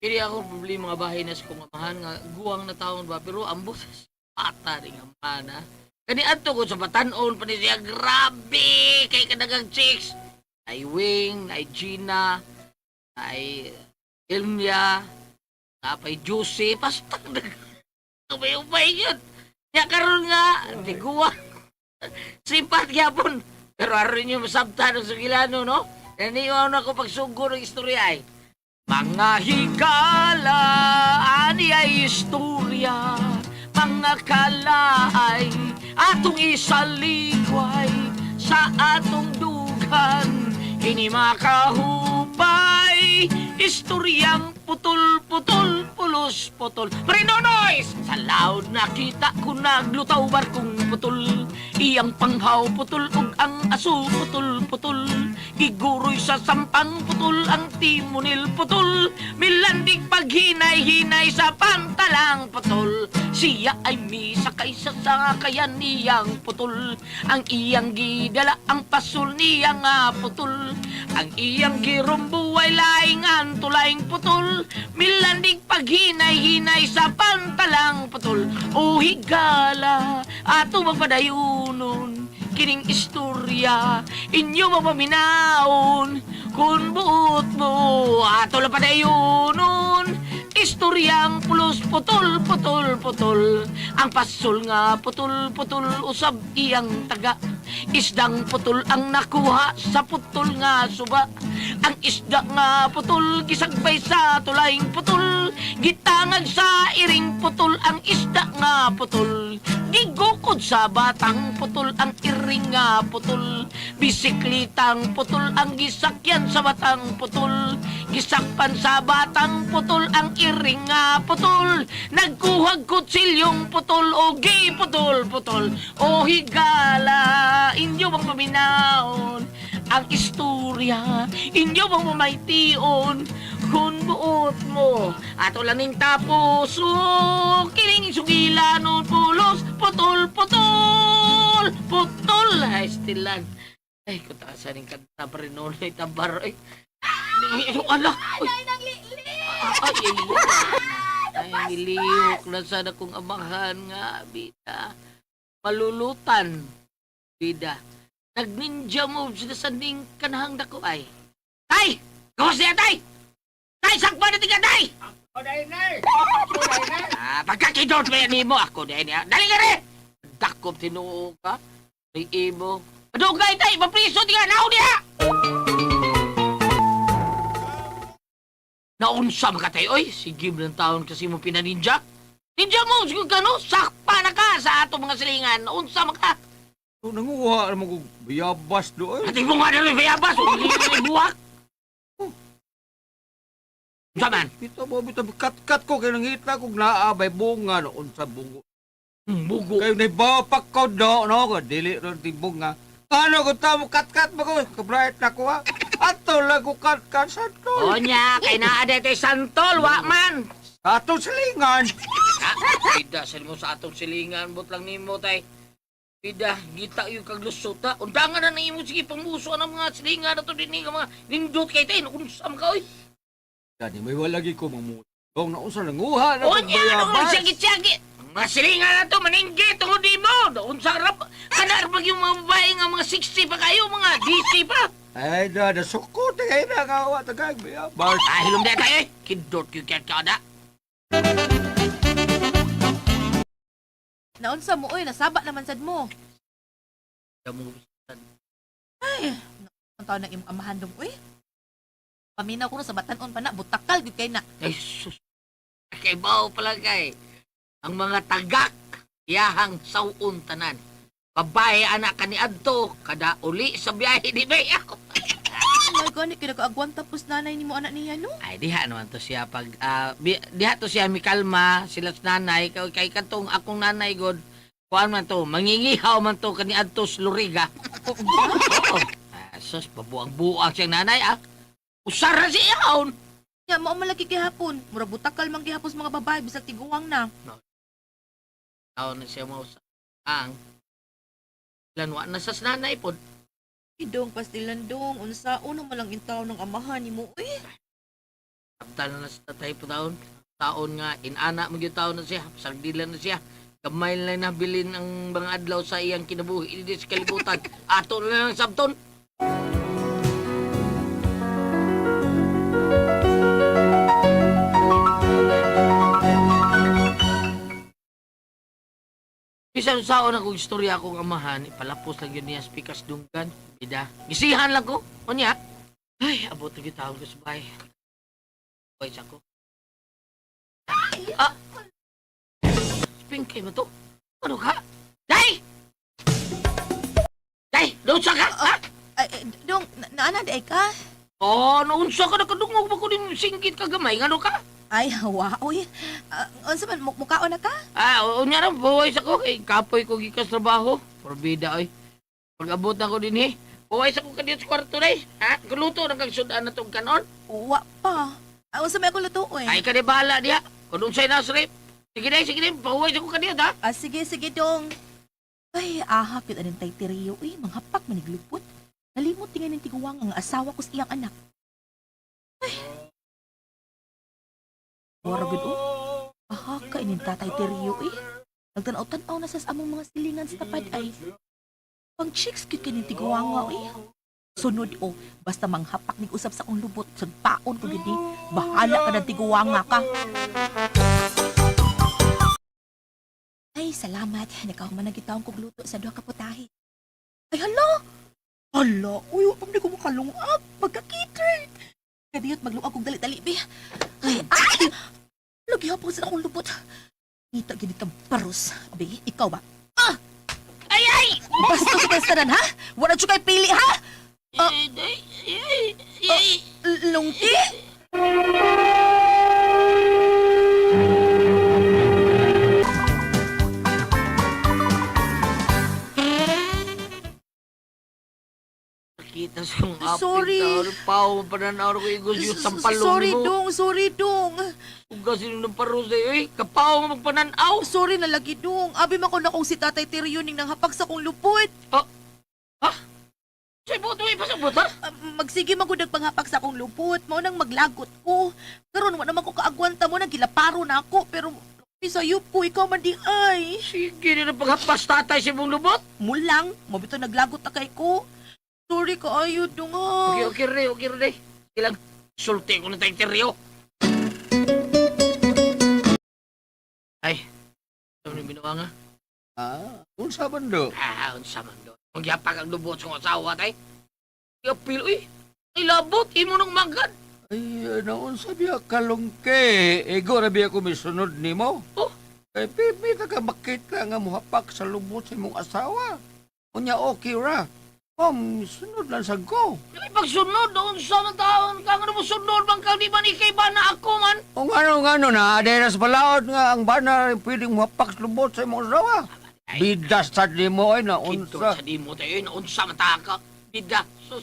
Kini ako problema nga bahay na sa kong amahan nga guwang na taon ba pero ambot ata ning amahan ha. Kani adto ko sa batan-on pa ni siya, grabe kay kadagang chicks. Ay Wing, ay Gina, ay Ilmia, napay Juicy, basta ubay-ubay yun. Ya karon nga, di guwang. Sipat gyapon. Pero aron niyo masabtan ang sugilano, no? Naniwaw na ko pagsugod ng istorya ay. Mga higala, ani ay istorya, mga kalaay, atong isalikway sa atong dugan, kini makahupay, istoryang putol-putol, pulos-putol. Prinonoys! Sa loud nakita ko naglutaw barkong putol, iyang panghaw putol ug ang aso putol-putol. Giguroy sa sampang putol ang timonil putol, milandig paghinay-hinay sa pantalang putol. Siya ay misakay sa sakayan niyang putol, ang iyang gidala ang pasul niya nga putol. Ang iyang girumbo ay laingan tulaing putol, milandig paghinay-hinay sa pantalang putol. O higala, ato magpadayunon kining istorya inyo mapaminaon kung buot mo ato lang padayunon istoryang pulos putol putol putol ang pasol nga putol putol usab iyang taga isdang putol ang nakuha sa putol nga suba ang isda nga putol gisagbay sa tulaing putol gitangag sa iring putol ang isda nga putol gigukod sa batang putol ang iring nga putol bisiklitang putol ang gisakyan sa batang putol gisakpan sa batang putol ang iring nga putol nagkuhag kutsilyong putol o putol putol o higala inyo bang paminaon ang istorya inyo bang mamaytion kung buot mo ato lang ning tapos o kining sugila nun pulos putol putol putol ay stilan ay kutasa ning kanta pa rin noon ay tabar ay ala ay ay ay ay nilihok na sana kong amahan nga bida malulutan bida nag-ninja moves na sa ning kanahang dako ay tay gawas niya tay tay sakpa na tiga tay. Ah, pagkakidot ba yan mo ako dahil niya. Dali ka rin! Dakop tinuo ka. Ay imo. Padugay tay, mapriso tiga naon niya! Naunsa man ka tay, oy. Sige mo ng taon kasi mo pinaninja. Ninja mo, siguro ka no? Sakpa na ka sa ato mga silingan. Naunsa man ka. So, nanguha naman ko bayabas doon. Ati mo nga na rin, bayabas. Huwag mo buwak. Unsa man? Bitaw mo, bitaw, kat-kat ko, kaya nangita kong naa, bay bunga, no, unsa bungo. Bugo. Kayo naibapak ko do, no, ko, dili ron ti bunga. Ano ko tamo, kat-kat mo ko, kabright na ko, ha? Ato lang ko kat-kat sa tol. Onya, kay naa dito santol, wa man. Ato silingan. Ah, bida sa mo sa atong silingan, but lang nimo tay. Bida, gita yung kaglusot ta. Undangan na nimo sige pangmuso ang mga silingan na to dinhi nga mga nindot kay tay. Unsam ka oy. Gani, may walagi ko mamutong na unsa nanguha na kong Onya, ano bayabas. siyagi-siyagi. Mga silingan na to maninggi tungod nimo. Unsa ra kana ra yung mga babae nga mga 60 pa kayo, mga DC pa. Ay, da, nasukot, ay, na, kawa, tagag, bayabas. Ah, hilom na tayo eh. Kidot yung kaya ka na. Naunsa mo oy, nasaba naman sad mo. Ay, ang taon ng imong amahan dong oy. Paminaw ko no sa batan-on pa na, butakal gyud kay na. Ay, sus. Kay bao pala kay. Ang mga tagak, iyahang sawon tanan. Babae anak kaniadto, kada uli sa biyahe di ba ako. Ay, gani kay nagaagwan tapos nanay nimo anak niya no. Ay, diha naman to siya pag diha to siya mikalma sila sa nanay kay kay katong akong nanay god. Kuan man to, mangingihaw man to kaniadto sa Luriga. Oo. Ah, sus, pabuang-buang siyang nanay ah. Usara si ihon. Ya mao man lagi gihapon. Mura butakal man gihapon sa mga babae bisag tiguang na. Taon na siya mo sa ang lanwa na sa nanay pod. Idong pastilan dong, unsa una man lang intaw ng amahan nimo uy. Kaptal na sa tatay po taon. Taon nga inana mo gyud taon na siya, sagdilan na siya. Gamay na lang nabilin ang mga adlaw sa iyang kinabuhi dito sa kalibutan. Ato na lang sabton. Bisan saon akong istorya akong amahan, ipalapos lang yun niya spikas dunggan. Bida. Gisihan lang ko. Unya. Ay, abot na gyud taon ko sa bahay. Boy, ko. Ah! Spingkay mo to? Ano ka? Day! Day! Naunsa ka? Ha? Ay, eh, dong, naana di ay ka? Oh, naunsa ka? Nakadungog ba ko din singgit ka gamay? Ano ka? Ay, hawa, uy. Ah, unsa man mukaon na ka? Ah, unya na, buhay sa ko. Kay kapoy ko gikas trabaho. Porbida, oy. Pag-abot na ko din eh. Buhay sa ko kadiyot sa kwarto day. Ha? Kaluto na kag sudan na tong kanon. Wa pa. Ah, unsa may ako lutuoy? Ay, ka di bahala diha. Kung unsay nasrip. Sige day, sige day. Pahuway sa ko kadiyot, ha? Ah, sige, sige dong. Ay, aha, cute aning tay Tirio. Uy, manghapak maniglupot. Nalimot tingin ng tiguwang ang asawa ko sa iyang anak. Ay. Wara gud oh. Aha, ka ining tatay Tirio eh. Nagtanaw-tanaw na sa among mga silingan sa tapad ay. Pang chicks cute kining tiguwanga eh. Sunod oh, basta manghapak nig usab sa akong lubot, sagpaon ko gid ni. Bahala ka ng tiguwanga ka. Ay, salamat. Nakahuman na gitawong kog luto sa duha ka putahe. Ay, hala! Hala! Uy, wa pa man ko makalungag. Pagka-catered. Kadiyot, magluag kog dali-dali, be. Ay, ay! Lagi hapon sa akong lubot. Ngita gini kang paros. Be, ikaw ba? Ah! Ay, ay! Basta sa tanan, ha? Wala siya kay pili, ha? Ah. Ay, ay, ay, ay. Lungki? Nakita sa mga apit Sorry. taon. Pao, pananaw ko igos yung sampalong Sorry, nimo. dong. Sorry, dong. Ugas yun ng paros eh. Kapaw mo magpananaw. Sorry na lagi, dong. Abi man ko na kung si Tatay Teryo ning nanghapak sa kong lupot. Sa buto, ipasabot ha? Ah, magsige man gud nagpanghapak sa akong lupot mao nang maglagot ko karon wa naman ko kaagwanta mo nang gilaparo na ako pero sayop ko ikaw man di ay Sige na paghapas tatay sa mong lubot. mulang mo bitaw naglagot na kay ko sorry kaayo dong ha. Okay, okay rin, okay rin. Sige lang, sulti ko na tayong teryo. Ay, ano yung binawa nga? Ah, unsa man do? Ah, unsa man doon. Magyapak ang lubot sa kong asawa tay. Iapil, uy. Ay, labot, imo nang magad. Ay, naunsa biya kalungke. Ego ra biya ko misunod nimo. Oh. Kay pipi ta ka makita nga muhapak sa lubot sa imong asawa. Unya okay ra. Om, sunod lang sa ko. Ay, pagsunod, unsa man taon ka, ano mo sunod man ka, di ba ni kay ba na ako man? O ngano na, dahil sa balaod nga ang bana pwedeng muhapak sa lubot sa imong asawa. Bidas sa nimo ay Kinto naunsa. sa di mo tayo, naunsa man ta ka. Bida, sus.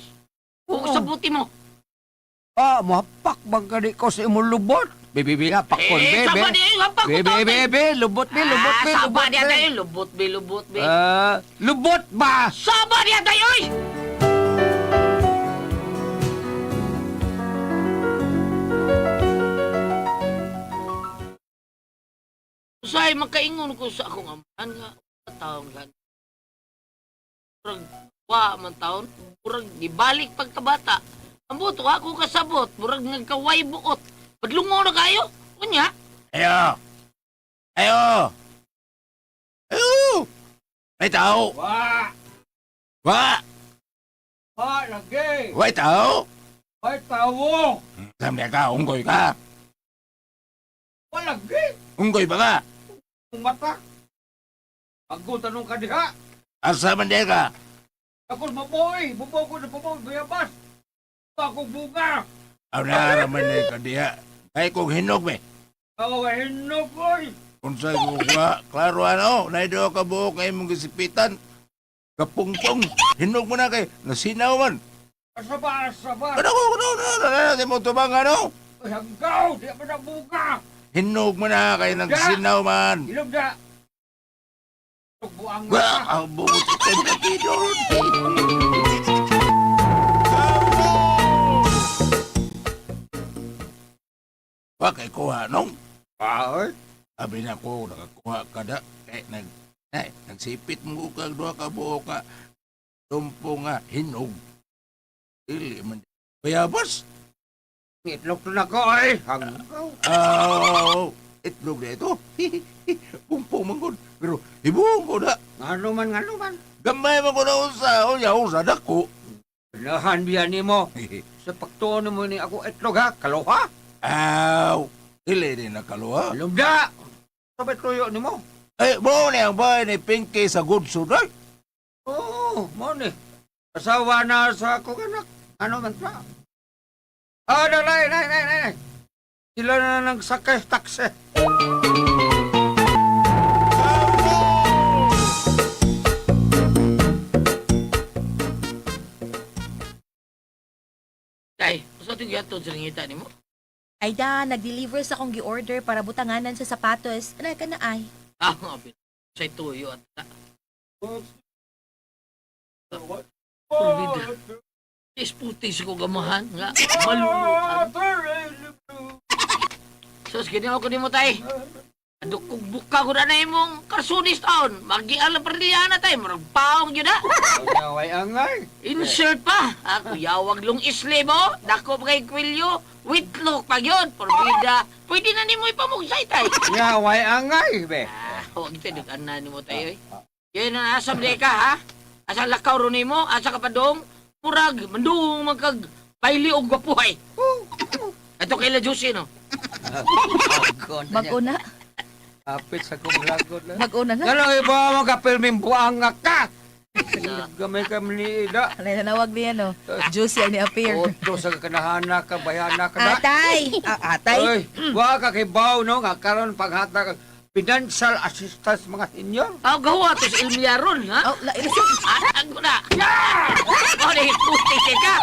Oo. Huwag sa buti mo. Ah, muhapak bang kani ko sa imong lubot? Bibi, bibi, hapak kon, Eh, bebe. sama di, hapak ko Bebe, taon, eh. bebe, lubot be, lubot be, Ah, lubot sama di be. tayo, lubot be, lubot be. Ah, lubot ba? Sama di tayo, oy! Usay, makaingon ko sa akong amahan nga, taon gan. Murag, wa man taon, murag gibalik pagkabata. Ang buto, ako kasabot, murag nagkaway buot. Padlungo na kayo, unya. Ayo! Ayo! Ayo! May tao! Wa! Wa! Wa, lagi! Way tao! Way tawo! Samya ka, unggoy ka! Wa lagi! Unggoy ba ka? Ang mata! Ako tanong ka diha! Asa man di ka? Ako maboy! Bubaw ko na bubaw, bayabas! Ako bunga! Aw na naman ni ka diha. Kay kong hinog be. Ako hinog, oy! Unsay ko wa, klaro ano, naido ka buok kay imong gisipitan. Kapungpong, hinog mo na kay nasinaw man. Asa ba, asa ba? Ano ko, ano, ano, ano, ano, di mo tubang ano? Ay, hanggaw! Di pa na bunga! Hinog mo na kay nagsinaw man. Ilog na! Buang Ba, ang bungot sa tayo kakidor. Bakit kuha nung? Ay, Abi na ko, nakakuha ka na. Kay ay, nagsipit mo kag duha ka buok nga tumpo nga hinog. Dili man. Bayabas? Itlog to na ko ay. Hanggaw. Aw, itlog na ito. Pungpong man gud. Pero hibuong ko na. Ngano man, ngano man. Gamay man ko na unsa. Unya, unsa dako. Lahan biya nimo. Sa pagtuon mo ni ako itlog ha, kaloha. Aw, dili din nakaluha. Lumda. Sabay tuyo nimo. Eh, mo ni ang bahay ni Pinky sa good suday. Oo, mo ni. Asawa na sa akong anak. Ano man sa? Ah, dalay, nay, nay, nay, nay. Sila na nagsakay taksi. Tay, usa ting gihatod sa ringita nimo? Ay da, nag-deliver sa akong gi-order para butanganan sa sapatos. Ano ka na ay? Ah, abi. Sa tuyo at ta. Pulbida. Isputi sa ko gamahan nga malulutan. Sus, ganyan ako nimo tay. Adto kog buka ko na na imong karsunis taon. Magiala na tay, murag paong gyud na. Way angay. Insert pa. Ako yawag long isle mo. Dako pa kay kwilyo. Witlok pa gyud. Porbida. Pwede na nimo ipamugsay tay. Nya, way angay, be. Ah, huwag ito, nag-ana nimo tayo eh. Yan ang asam di ka ha? Asa lakaw ro nimo? Asa ka pa dong? Murag, manduong magkag paili og gwapuhay. Ito kay La Juicy, no? Mag-una. Kapit sa kong lagot na. Mag-una na. Ganang iba mo kapilming buang nga ka. Gamay ka maliida. Alay, nanawag niya, no? Juicy ang ni-appear. Otro sa kanahana ka, bayana ka na. Atay! Ah, atay? Oy, wa ka kay baw no nga karon paghatag ang financial assistance mga senior. Aw, gawa to sa Ilmiaron, ha? Oh, la, ila- Atag ko na! Oh, puti ka!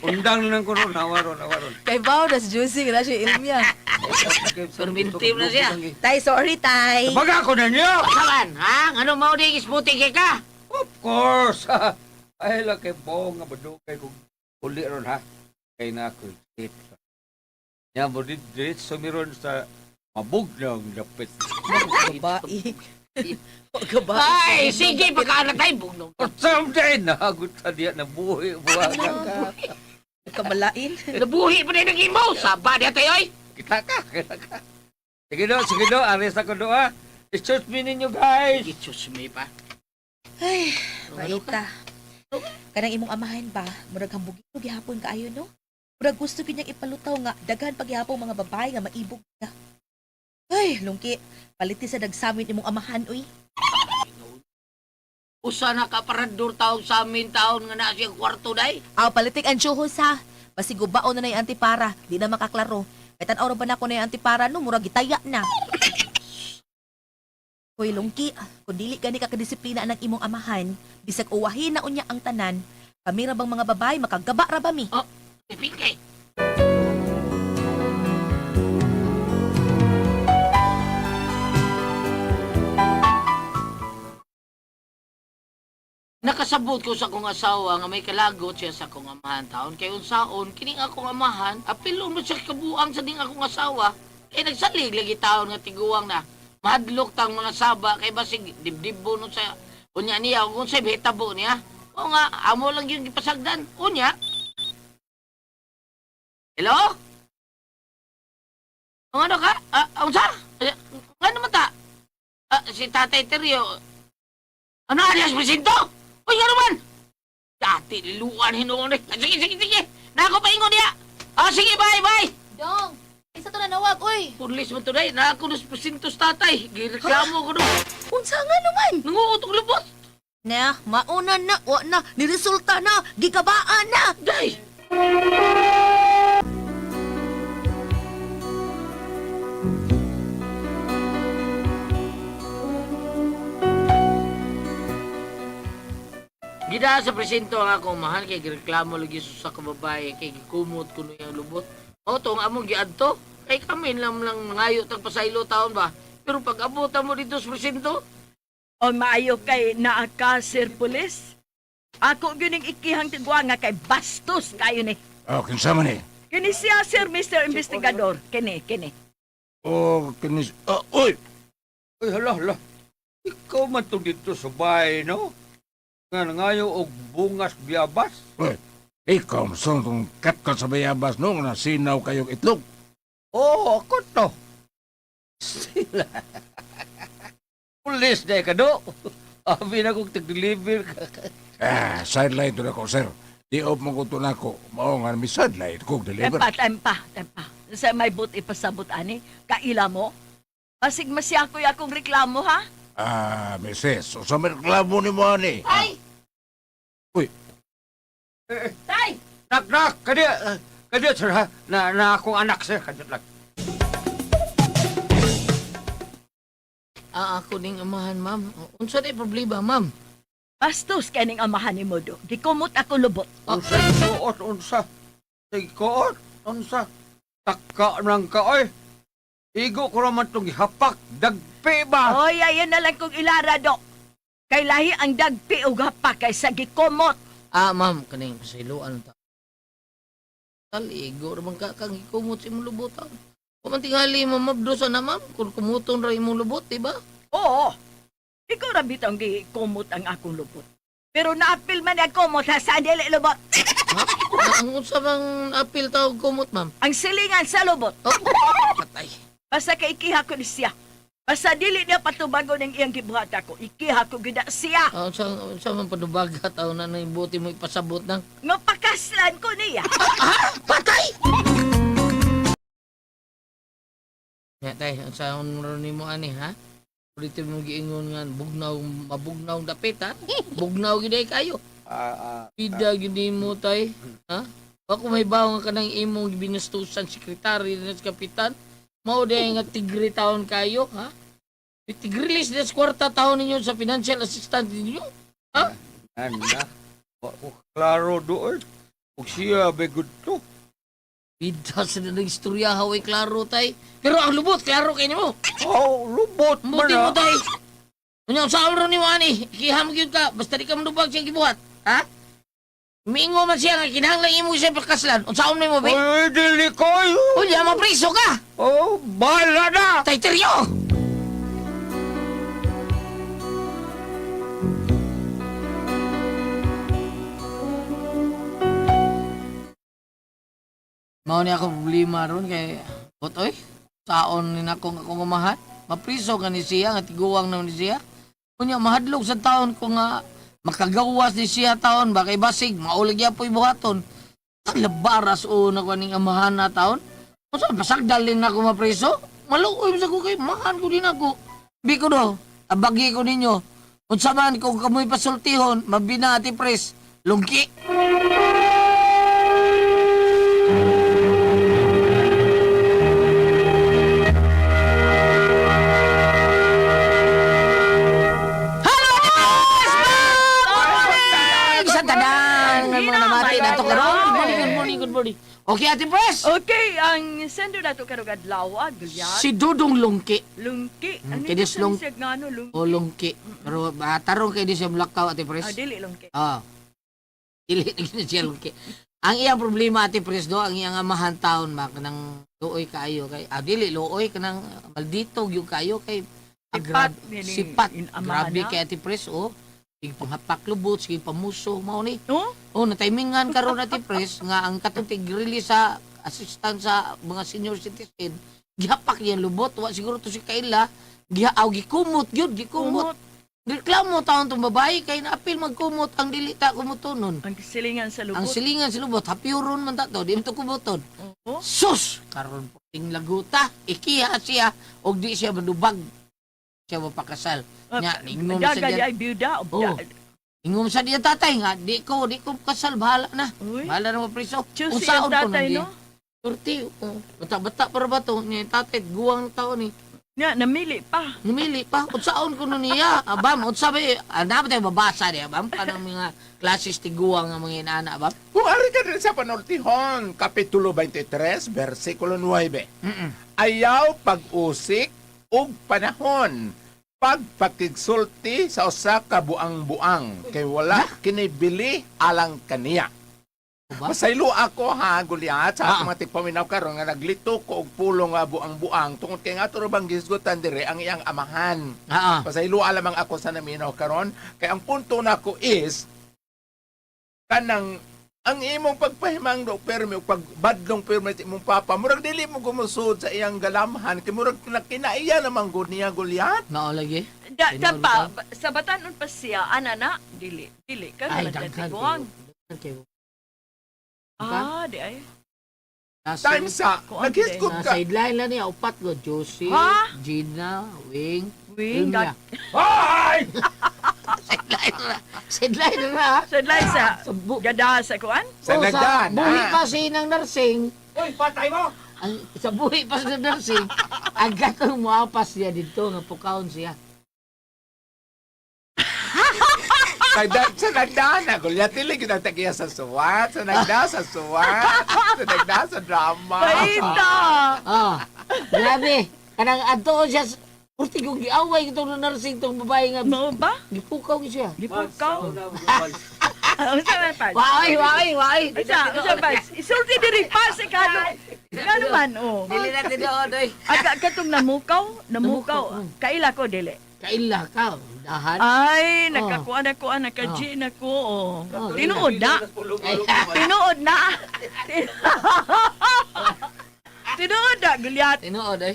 Undang lang ko ron, nawaron, nawaron. Kay Bao, das juicy, wala siya ilmiya. Permintim na siya. Tay, sorry, tay. Baga ko na niyo. Saban, ha? Ano mo di isputi ka? Of course. Ay lang kay baw nga badugay kung uli ron ha. Kay na ako hit. Nya mo di diretso miron sa mabugnong dapit. Babae. Babae. Ay, sige, pagkaanak tayo, bugnong. Or someday nahagot sa diya na buhi buha ka. Kamalain. Nabuhi pa rin ang imaw. Saba diya tayo, ay. Kita ka, kita ka. Sige do, aris ako do ha. Excuse me ninyo guys. Isus me pa. Ay, baita. Kanang imong amahan ba, murag hambugin ko gihapon kaayo, no? Murag gusto gyud niyang ipalutaw nga daghan paghihapon mga babae nga maibog niya. Ay, lungki, paliti sa dagsamin imong amahan, uy. Usa na ka parador taon sa amin taon nga na siya kwarto day. Aw, palitik ang tsuhos ha. Basig gubaon na na yung antipara, di na makaklaro. Kay tan-aw ra ba na ko na yung antipara no, murag gitaya na. Hoy lungki, kung dili gani ka kadisiplina ng imong amahan, bisag uwahin na unya ang tanan, kami ra bang mga babae makagaba ra ba mi? Pingkay. Nakasabot ko sa akong asawa nga may kalagot siya sa akong amahan taon. Kay unsaon, kining akong amahan, apilon mo siya kabuang sa ding akong asawa. Kay nagsalig lagi taon nga tiguang na. Mahadlok tang mga saba kay basig dibdibo no sa unya niya kung sa bitabo niya. O nga, amo lang yung gipasagdan. Unya. Hello? Ang ano ka? Ah, unsa? Eh, ano man ta? Ah, si Tatay Teryo. Ano alias presinto? Uy, ano man? Dati liluan hinuon eh. Ah, sige, sige, sige. Nako paingon niya. Ah, sige, bye, bye. Dong, isa to nanawag, oy. Pulis mo today. Nako nus presinto sa tatay. Gireklamo ko no. Unsa nga naman? Nanguutong lubot. Na, mauna na, wa na, niresulta na, gikabaan na. Day! Gida sa presinto ang akong mahal kay gireklamo lagi sa kababae kay gikumot kuno iyang lubot. O tong among giadto kay kami lang lang mangayo tag pasaylo taon ba. Pero pag abot mo dito sa presinto, O maayo kay naa ka, Sir Pulis. Ako gyud ning ikihang tigwa nga kay bastos kayo ni. Oh, kinsa man eh. Kini siya, Sir Mr. Investigador. Kini, kini. Oh, kinis... Oh, uy! Uy, hala, hala. Ikaw man tong dito sa bahay, no? Nga nangayo og bungas biyabas. Uy, ikaw masong tong katkat sa bayabas no, nga nasinaw kayong itlog. Oo, oh, ako to. Sila. Pulis na ka, do. Abi na kong tag-deliver ka. Ah, sideline to na ko, sir. Di op mo ko to na ko. Mao nga mi sideline ko deliver. Tempa, tempa, tempa. Sa may but ipasabot ani, kaila mo. Pasig masyakoy akong reklamo, ha? Ah, misis, usa may reklamo ni mo ani. Tay! Uy. Tay! Nak, nak, kadi, kadi, sir, ha? Na akong anak, sir. Kadi lang. Ah, ako ning amahan, ma'am. Unsa day problema, ma'am? Bastos kay ning amahan ni mo do. Gikumot ako lubot. Unsa ikuot, unsa. Ikuot, unsa. Taka nang ka, oy. Igo ko raman itong gihapak. Dagpi ba? Oy, ayan na lang kong ilara do. Kay lahi ang dagpi og hapak kaysa gikumot. Ah, ma'am, kaning pasiluan ta. Taligo ra man ka kang gikumot sa imong lubot. ah. Kung man tingali mo mabdusa na, ma'am, kung kumuton ra imong lubot, di ba? Oo. Ikaw ra bitong gikumot ang akong lubot. Pero naapil man ang kumot ha sa dili lubot. Ha? Ang unsa bang apil tawag kumot, ma'am? Ang silingan sa lubot. Oh, patay. Basta kay ikiha ko ni siya. Basta dili niya patubagon ang iyang gibuhat ako. Ikiha ko gyud na siya. Ah, unsa man padubaga taw na nang buti mo ipasabot nang. Nga pakaslan ko niya. Patay! Ya, tay, unsa ron nimo ani ha? Ulitin mo giingon nga bugnaw mabugnaw dapit ha? Bugnaw gid ay kayo. Ah, ah, Pida gid mo tay, ha? Ako may bawo nga kanang imong binastusan sekretary na sa kapitan. Mao day nga tigre taon kayo, ha? Tigrilis des kwarta taon ninyo sa financial assistant ninyo. Ana. Wa ko klaro doon. Ug siya be good to. Pida sa nang istorya haway klaro tay. Pero ang lubot klaro kay nimo. Oh, lubot man Buti mo ah. tay. Unya sa ron ni ani, ikiham gyud ka basta di ka manubag siyang gibuhat, ha? Miingo man siya nga kinahanglan imo siya pagkaslan. Unsaon nimo be? Oy, dili ko. Unya mapriso ka. Oh, bahala na. Tay teryo. Mao ni ako problema ron kay Botoy. Saon ni nako nga akong umahan. Mapriso ka ni siya nga tiguang naman ni siya. Unya mahadlok sa taon ko nga makagawas ni siya taon ba kay basig maulig yapoy buhaton. Labaras o na ko ning amahan na taon. Unsa pasagdal din ako mapriso? Maluoy sa ko kay mahan ko din ako. Bi ko do, abagi ko ninyo. Unsa man kung kamoy pasultihon, mabina ati pres, lungki. Hello, Ate Pres! Good morning! Sa tanan nga mga namati na to karon. Good morning, good morning, good morning. Okay, Ate Pres. Okay, ang sender nato karong adlaw, Gulyan. Si Dudong Lungki. Lungki. Ano kay yung lung- siya nga ano, lungki? O Lungki. Pero tarong kay di siya mulakaw, Ate Pres. Ah, dili lungki. Ah. Dili na gyud siya lungki. Ang iyang problema Ate Pres do, ang iyang amahan taon ma kanang luoy kaayo kay dili luoy kanang maldito gyud kaayo kay Sipat, meaning sipat. in amahan Grabe na. kay Ate Pres oh. Sige panghapak lubot, sige pamuso mao ni. No? Oh, nataimingan karon Ate Pres nga ang katong tig-release sa assistant sa mga senior citizen, gihapak niya lubot, wa siguro to si Kaila, giha aw gikumot gyud, gikumot. Kumot. Reklamo taon tong babae kay naapil magkumot ang dili ta kumutonon. Ang silingan sa lubot. Ang silingan sa lubot, hapiuron man ta to, di man to kumuton. Oo. Sus! Karon puting laguta, ikiha siya og di siya manubag. Siya mapakasal. Nya, ingom sa Daga diyan. ay biyuda. Oo. Ingom sa diyan tatay nga, di ko kasal, bahala na. Uy. Bahala na mapriso. Choose ang Unsaon ko tatay, nun, no? Turti, oh. Bata-bata para ba to? Nya tatay, guwang tao ni. Nya, namili pa. Namili pa. Unsaon ko nun niya. Abam, unsa ba? Ah, dapat tayo babasa niya, abam. Kanang mga klasis tiguang nga mga inaana, abam. Kung ari ka din sa panortihon, Kapitulo 23, versikulo 9. Ayaw pag-usik ug panahon. Pagpakigsulti sa usa ka buang-buang kay wala kinibili alang kaniya. Ba? Masaylo ako ha, Goliath, sa Ah. akong mga tigpaminaw karon nga naglito ko og pulong nga buang-buang tungod kay nga ato ra bang gisgutan dire ang iyang amahan. Pasaylo lamang ako sa naminaw karon kay ang punto nako is kanang ang imong pagpahimangno permi o pagbadlong permi sa imong papa murag dili mo gumusod sa iyang galamhan kay murag kinaiya naman gud niya, Goliath. Mao lagi. Da, da Tinuod pa, sa batanon pa siya, ana na, dili, dili, ka Ay, naman daghan tiguang. kayo. Daghan kayo. Ah, di ay. Nasa, Time sa Kuan naghisgot na ka. sideline lang niya upat go Josie, Ha? Gina, Wing, Wing, Ilya. Ay! Sideline na. Sideline na. Sideline sa, Sa bu- gada sa kuan? Sa Oh, nagdaan, buhi ah. pa si nang nursing. Uy, patay mo! Ang, sa buhi pa sa nursing, ang gatong muapas siya dito nga pukaon siya. Sa nagdaan na Goliath, dili gyud ang tagiya sa suwat, sa nagda sa suwat, sa nagda sa drama. Paita! Ah, grabe. Kanang adto siya Purti kong giaway itong nursing itong babae nga Mao ba? gipukaw gyud siya. Gipukaw. Unsa man pa? Waay, waay, waay. Unsa, unsa pa? Isulti diri pa sa kano. Kano man oh. Dili na tinuod oy. Aga katong namukaw, namukaw. Kaila ko dili. Kaila ka, dahan. Ay, nakakuan na kuan naka-G na ko. Oh. Oh. Tinuod na. Tinuod na. Tinuod na, Goliath. Tinuod oy.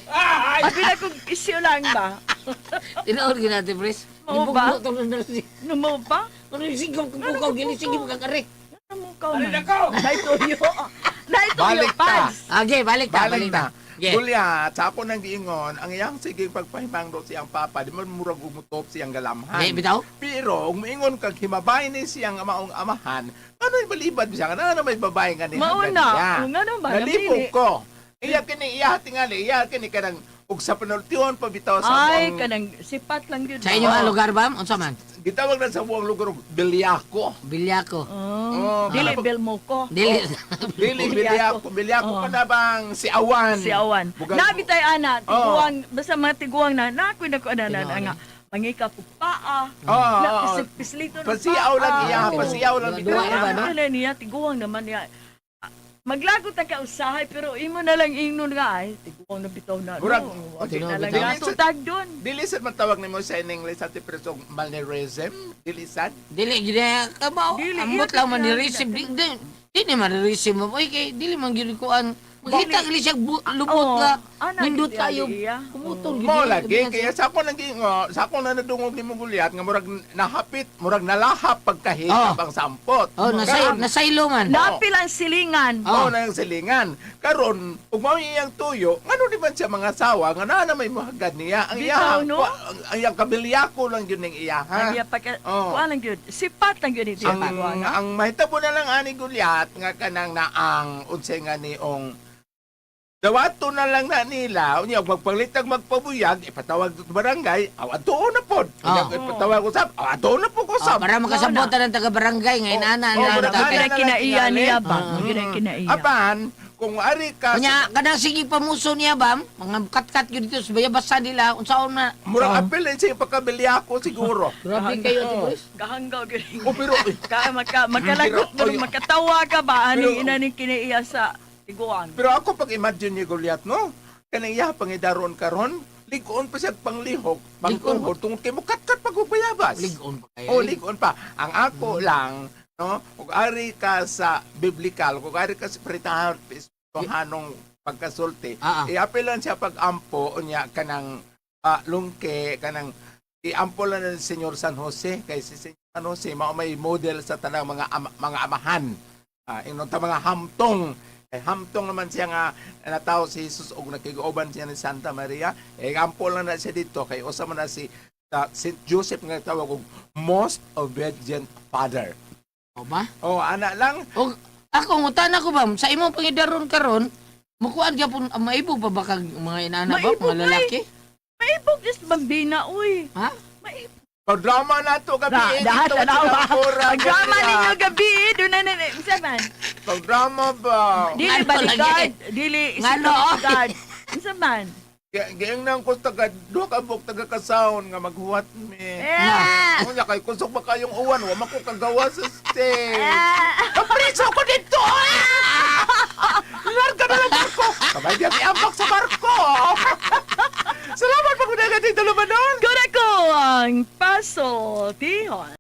Abi na kong isyu lang ba? Tinuod gyud natin, pres. Mao ba? Gibugno tong nursing. Namo ba? Ano yung sigaw pukaw gini sige mo kang are. Namukaw Alin man. ako! Naituyo. Naituyo, Balik ta. Pads. Okay, balik ta, Balik balik ta. na. Okay. Goliath, sa ako nang giingon, ang iyang sige pagpahimangno siyang papa, di man murag umutop siyang galamhan. Di bitaw? Pero, kung moingon kag himabay ni siyang maong amahan, ano balibad siya? Ano may babae nga ni Mauna. O nga naman. Nalipog namili. ko. Iya kini iya tingali, iya kini kanang ug sa panultihon pa bitaw sa Ay, buong- kanang sipat lang yun. Sa inyo nga lugar ba? Unsa man? Gitawag na sa buong lugar og Bilyako. Bilyako. Oh. Oh, Dili kanang- bel mo ko. Dili. Dili Bilyako, Bilyako Oh. pa na bang si Awan. Si Awan. Bugal- Nabi tay ana, Oh. tiguang basta mga tiguang na nakoy nako ana na Tinuod. nga. Mangika ko paa. Oo, oo, Na oo. pislito ng Pasiyaw lang paa. iya, Oo. pasiyaw lang Duwa bitaw. na ba, no? Ano niya, tiguang naman niya. Maglagot ang kausahay pero imo na lang ingnon nga ay tiguang na bitaw na. Murag- No, oh, na lang bitaw. nato tag doon. Dili sad man tawag nimo sa in English at presong mannerism, dili sad. Dili gid ka ba? Dili, Ambot iya, lang man dili, ni-receive. Di di di ni man receive mo. Oy kay dili man gyud kuan. Makita gid siya lubot Oo, nga. ana, Nindot gid kayo. iya. Kumutol gid. Mo lagi kaya sa ako nang giingo, sa ako na nadungog ni Goliath nga murag nahapit, murag nalahap pagkahitap Oh. ang sampot. Oh, nasa nasaylo man. Napil ang silingan. Oh. Oh, na yung silingan. Karon, ug mao iyang tuyo, ngano di man siya mga sawa nga naa na may muhagad niya. Ang Bitaw, iyang no? ang iyang kabilyako lang yun ning iyaha. Ang iya pagka Oh. kuan lang gyud. Sipat lang gyud ito. Ang mahitabo na lang ani Goliath nga kanang naang unsay nga niong dawato na lang na nila unya og magpangitag magpabuyag ipatawag sa barangay aw adtuon na pod unya Oh. ipatawag usab aw adtuon na po ko Oh, usab. para makasabot ta ng taga-barangay ngayon ana Oh, ana murag ta. ana Kaya na lang kinaiya tingali. niya ba? Ah. Kaya kinaiya. Apan kung ari ka Kunya kanang sige pamuso niya bam, mga katkat gyud dito sa bayabasan nila unsaon na. murag Oh. apil na siya pagkabilyako siguro. Grabe kayo Ate Boys. Gahanggaw gyud. O pero eh, Ka maka makalagot Pero, mo makatawa ka ba ani Pero- ina ni kinaiya sa tiguang. Pero ako pag imagine ni Goliath no, kanang iya pangidaron karon, lig-on pa siya panglihok, pangtuhod tungod kay mukatkat pag bayabas. Lig-on pa kayo. O lig-on pa. Ang ako lang no, kung ari ka sa biblical, kung ari ka sa pritahan hanong pagkasulti, iapilan siya pag-ampo unya kanang lungke kanang iampo lang ng Senyor San Jose kay si Senyor San Jose mao may model sa tanang mga mga amahan. Ingon ta mga hamtong. Kay hamtong naman siya nga natawo si Jesus og nakig-uban siya ni Santa Maria. Eh ampo lang na siya dito kay usa man na si Saint Joseph nga tawag og most obedient father. O ba? Oh, ana lang. Og ako ngutan ako bam, sa imong pangidaron karon, mukuan gyapon maibog pa ba kag mga inana ba, Maibog, mga lalaki? Maibog is bambina uy. Ha? Maibog. Pag-drama na to gabi. Na, eh, dahat dito na sila pura, Ang drama Goliath. ninyo gabi doon na na unsa man? Pag-drama ba? Dili Ngano bodyguard, lagi? dili Ngano, security guard. Unsa man? Giingnan ko taga duha ka buok taga kasound nga maghuwat mi. Eh. Unya kay kusog ba kayong uwan, wa man ko kagawa sa stage. Ah. Kapriso ko dito! Ah! Larga na lang barko! Kamay diyan iambak sa barko! Salamat pag-unagan dito, Lumanon! Kureko ang paso, tihon.